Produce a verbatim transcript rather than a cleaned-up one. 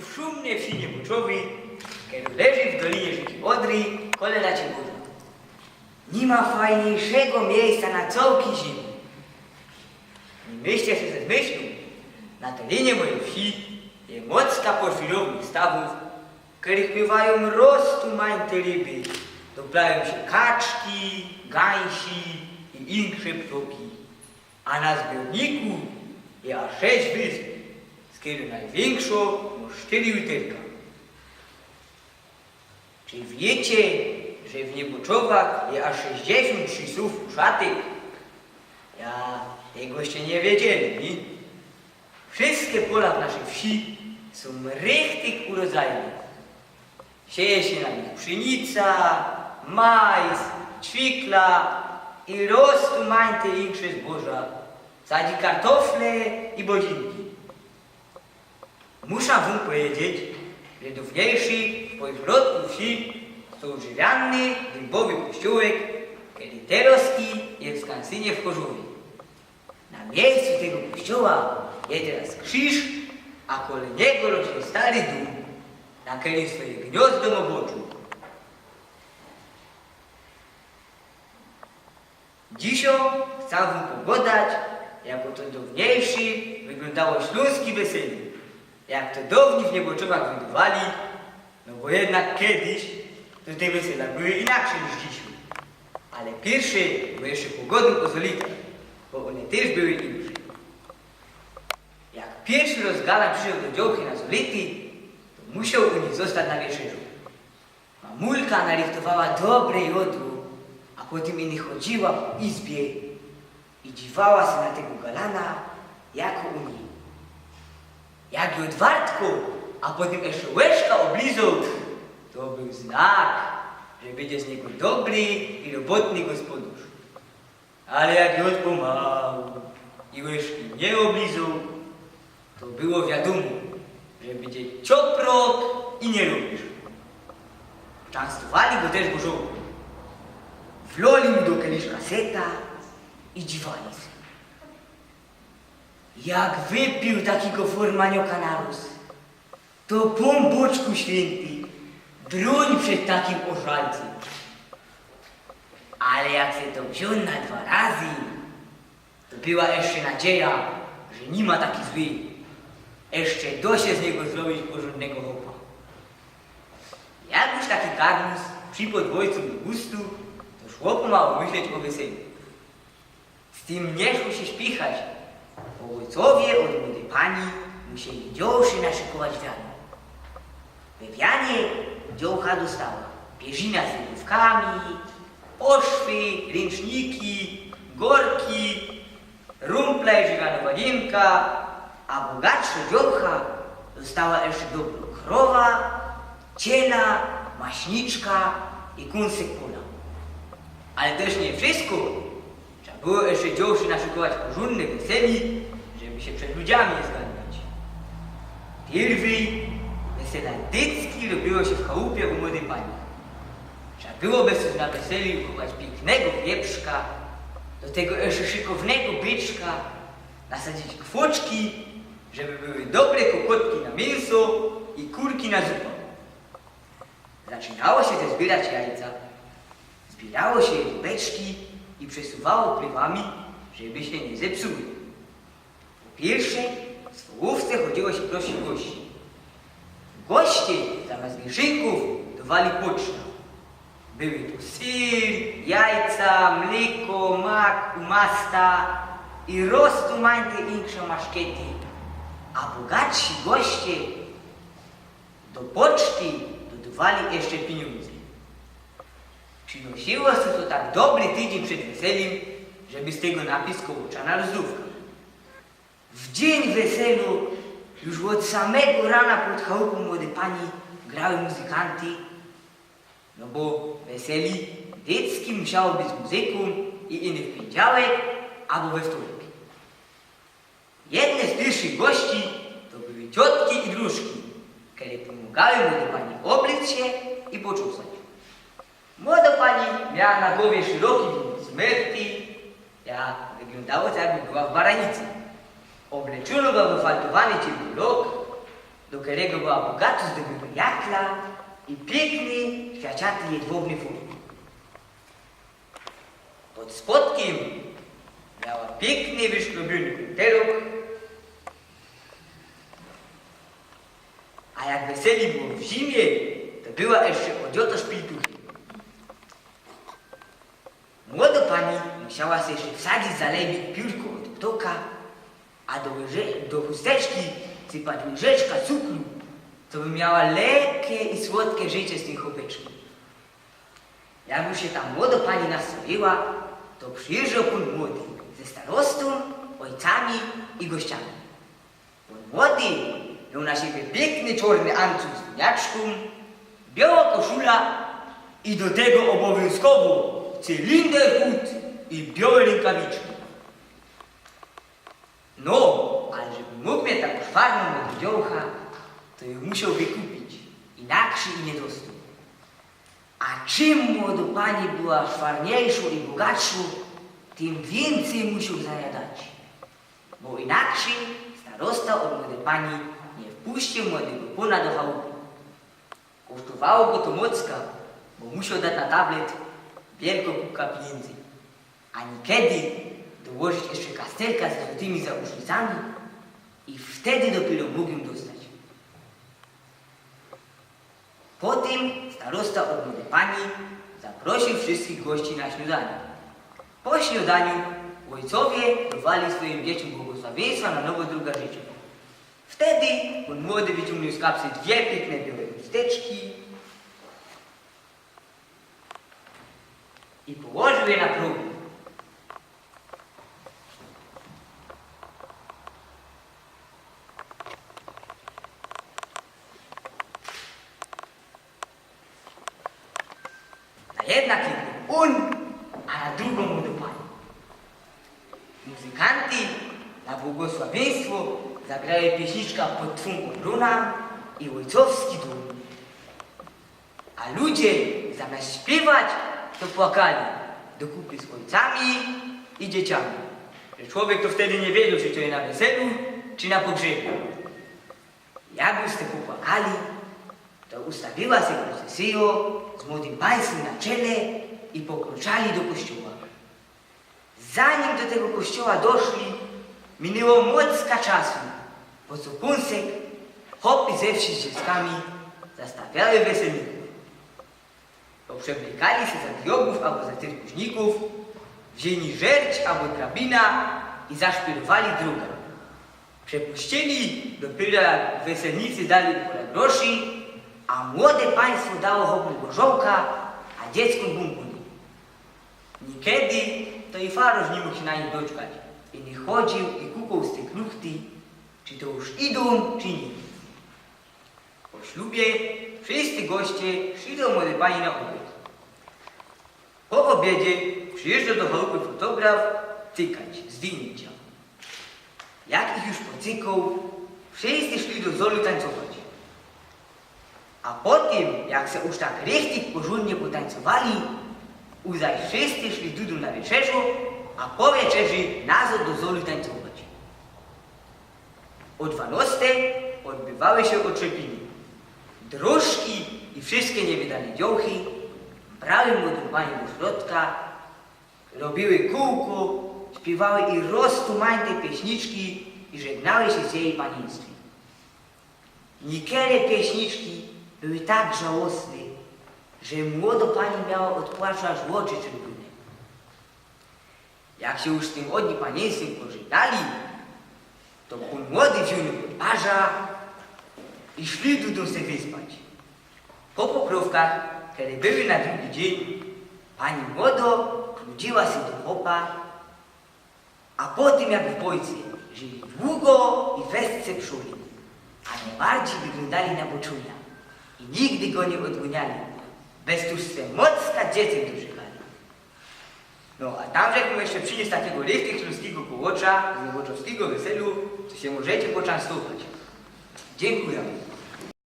W szumnyj wsi Nieboczowy, kery leży w dolinie rzeki Odry, kole Raciborza. Niy ma fajniyjszego miyjsca na cołkij ziymi. Niy myślcie se bez myślu, na dolinie mojij wsi je mocka pożwirownych stawōw, w kerych pływajōm roztōmajte ryby, doplajajōm sie kaczki, gańsi i inksze ptoki. A na zbiorniku je aż sześć wysp, z kerych nojwiynkszŏ mo sztyry literka. Czy wiycie, że w Nieboczowach je aż sześćdziesiōnt trzi sōw uszatek? Ja tego jeszcze niy wiedzieli, niy? Wszyjske pola w naszyj wsi sōm richtig urodzajne. Sieje sie na nich pszenica, majs, ćwikla i roztōmajte inksze zboża. Sadzi kartofle i bozinki. Musza wōm pedzieć, że downiejszy w pośrodku wsi stōł drzewiany, dymbowy kościołek, kery terŏzki je w skansynie w Chorzowie. Na miyjscu tego kościoła je teroz krziż, a kole niego rośnie stary dōm, na kerym swoje gniŏzdo mŏ bŏczu. Dzisiŏ chcã wōm pogodać, jako to downiejszy wyglōndało ślōnske wesele, jak to downij w Nieboczowach wydowali, no bo jednak kejś to te wesela były inaczyj niż dzisiŏ. Ale piyrszy, bo jeszcze pogodōm ô zolitach, bo ône tyż były insze. Jak piyrszy rŏz Gala prziszoł do dziołchy na zolity, to musioł u nij ôstać na wiyszerzu. Mamulka narychtowała dobre jŏdło, a potym ino chodziyła po izbie i dziwała sie na tego Galana, jako u nij. Jak jŏ ôdwartkoł, a potym jeszcze łyżka ôblizoł, to bōł znak, że bydzie z niego dobry i robotny gospodŏrz. Ale jak jŏ ôdpōmpoł i łyżki niy ôblizoł, to było wiadōmo, że bydzie cioprok i niyrobisz. Czynstowali go tyż gorzołkōm. Wloli mu do kelyszka seta i dziwali sie. Jak wypiōł takigo formanioka na rŏz, to Pōnbōczku świynty, brōń przed takim ôżalcym. Ale jak se to wziōn na dwa razy, to była jeszcze nadzieja, że niy ma taki zły. Jeszcze dŏ sie z niego zrobić porzōndnego chopa. Jak już taki karnus przipŏd ôjcōm do gustu, to szło pomało myśleć ô weselu. Z tym niy szło sie śpichać, bo ôjcowie ôd młodej pani musieli dziołszy naszykować wiano. We wianie dziołcha dostała pierzina z rybōwkami, poszwy, rynczniki, gorki, rumpla i drzewianŏ waniynka, a bogatszŏ dziołcha dostała jeszcze dobrŏ krowa, ciela, maśniczka i kōnsek pola. Ale tyż niy wszysko. Trzeba było jeszcze dziołszy naszykować porzōndne wesele, żeby sie przed ludziami niy zganiać. Piyrwyj wesela dycki robiło sie w chałupie u młodej pani. Trzeba było bez coś na weselu uchować piyknego wieprzka, do tego jeszcze szykownego byczka, nasadzić kwōczki, żeby były dobre kokotki na miynso i kurki na zupa. Zaczynało sie zbiyrać jajca. Zbierało sie je do beczki i przesuwało pryłami, żeby sie niy zepsuły. Po piyrsze, w swołowce chodziło sie prosić gości. Goście zamiast wierzynków dŏwali poczta. Były to syr, jajca, mlyko, mak, umasta i roztōmajte insze maszkety. A bogatsi goście do poczty dodŏwali jeszcze piniōndze. Przinosiło sie to tak dobry tydziyń przed weselim, żeby z tego napić kołocza na rozdrōwka. W dziyń weselu już ôd samego rana pod chałupōm młodej pani grały muzykanty, no bo wesele dycki musiało być z muzyko i ino w pyndziałek abo we wtorek. Jedne z piyrszych gości to były ciotki i drużki, kere pōmŏgały młodej pani ôblyc sie i poczosać. Młodŏ pani miała na gowie szyroki bilynt smyrty, ja wyglōndało to, jakby była w baranice. Ôbleczōnŏ była we faltowany ciepły rok, do kerego była bogato zdobiyno jakla i piykny, kwiaciaty jedwobny fōrmy. Pod spodkym miała piykny, wyszkrobiōny kōnterok, a jak wesele było w zimie, to była jeszcze ôdziŏto szpiltuchy. Młodŏ pani musiała se jeszcze wsadzić za lejby piōrko ôd ptoka, a do łyże-, do chusteczki sypać łyżeczka cukru, coby miała lekke i słodke życie z tym chopeczkym. Jak już sie ta młodŏ pani nastroiła, to przijyżdżoł pōn młody ze starostōm, ôjcami i gościami. Pōn młody mioł na siebie piykny czŏrny ancug z winiaczkōm, biołõ koszula i do tego ôbowiōnzkowo cylinder hut i biołe rynkawiczki. No, ale żeby mōg mieć tak szwarnõ młodego dziołcha, to jã musioł wykupić, inakszy i niy dostoł. A czym młodŏ pani była szwarniejszõ i bogatszõ, tym wiyncyj musioł za niã dać. Bo inakszy starosta ôd młodej pani niy wpuścił młodego pōna do chałupy. Kosztowało go to mocka, bo musioł dać na tablet wielkõ kupka piniyndzōw. A nikedy dołożyć jeszcze kastelka ze złotymi załusznicami i wtedy dopiyro mōg jã dostać. Po tym starosta ôd młodej pani zaprosił wszyskich gości na śniŏdanie. Po śniŏdaniu ôjcowie dŏwali swojim dzieciōm błogosławieństwa na nowŏ droga życiŏ. Wtedy pōn młody wyciōngnōł z kapsy dwie piykne biołe chusteczki i położył je na progu. Na jedna kiynknōł ôn, a na drugõ młodŏ pani. Muzykanty na błogosławieństwo zagrały pieśniczka Pod twōm ôbronã i Ôjcowski dōm. A ludzie zamiast śpiywać, to płakali dokupy z ôjcami i dzieciami. Że człowiek to wtedy niy wiedzioł, czy to je na weselu, czy na pogrzebie. Jak już se popłakali, to ustawiła se procesyjŏ z młodym państwym na czele i pokroczali do kościoła. Zanim do tego kościoła doszli, minęło mocka czasu, bo co kōnsek chopy ze wsi z dzieckami zastawiały weselników. To przeblykali se za diŏbłōw abo za cyrkuśników, wziyni żerć abo drabina i zaszpyrowali droga. Przepuścili dopiyro, jak weselnicy dali po groszy, a młode państwo dało chopōm gorzołka, a dzieckōm bōmbōny. Nikedy to i farosz niy mōg sie na nich doczkać. Ino chodziył i kukoł z tyj kluchty, czy to już idōm, czy niy. Po ślubie wszyscy goście szli do młodej pani na ôbiŏd. Po ôbiedzie przijyżdżoł do chałupy fotograf cykać zdjyńcia. Jak ich już pocykoł, wszyscy szli do zolu tańcować. A po tym, jak se już tak richtig porzōndnie potańcowali, już zaś wszyscy szli dodōm na wieczerzõ, a po wieczerzy nazŏd do zolu tańcować. Ô dwanŏstej ôdbywały sie ôtrzepiny. Drożki i wszyske niywydane dziołchy brały młodōm pani do środka, robiły kōłko, śpiywały i roztumańte pieśniczki i żegnały sie z jeji panieństwym. Niykere pieśniczki były tak żałosne, że młodŏ pani miała ôd płaczu aż ôczy czerwōne. Jak sie już z tym ôdni panieństwym pożegnali, to pōn młody wziōn jã pod parzã i szli dodōm se wyspać. Po pokrowkach, kere były na drugi dziyń, pani młodŏ nudziła se do chopa, a po tym jak w bojce żyli długo i fest se przuli, a nojbardzij wyglōndali na boczunia i nigdy go niy ôdgōniali, bez tuż swe mocka dziecek dorzekali. No, a tam żech wōm jeszcze prziniōs takigo richtig ślōnskigo kołocza z nowoczowskigo weselu, co sie możecie poczynstować. Dziynkuja.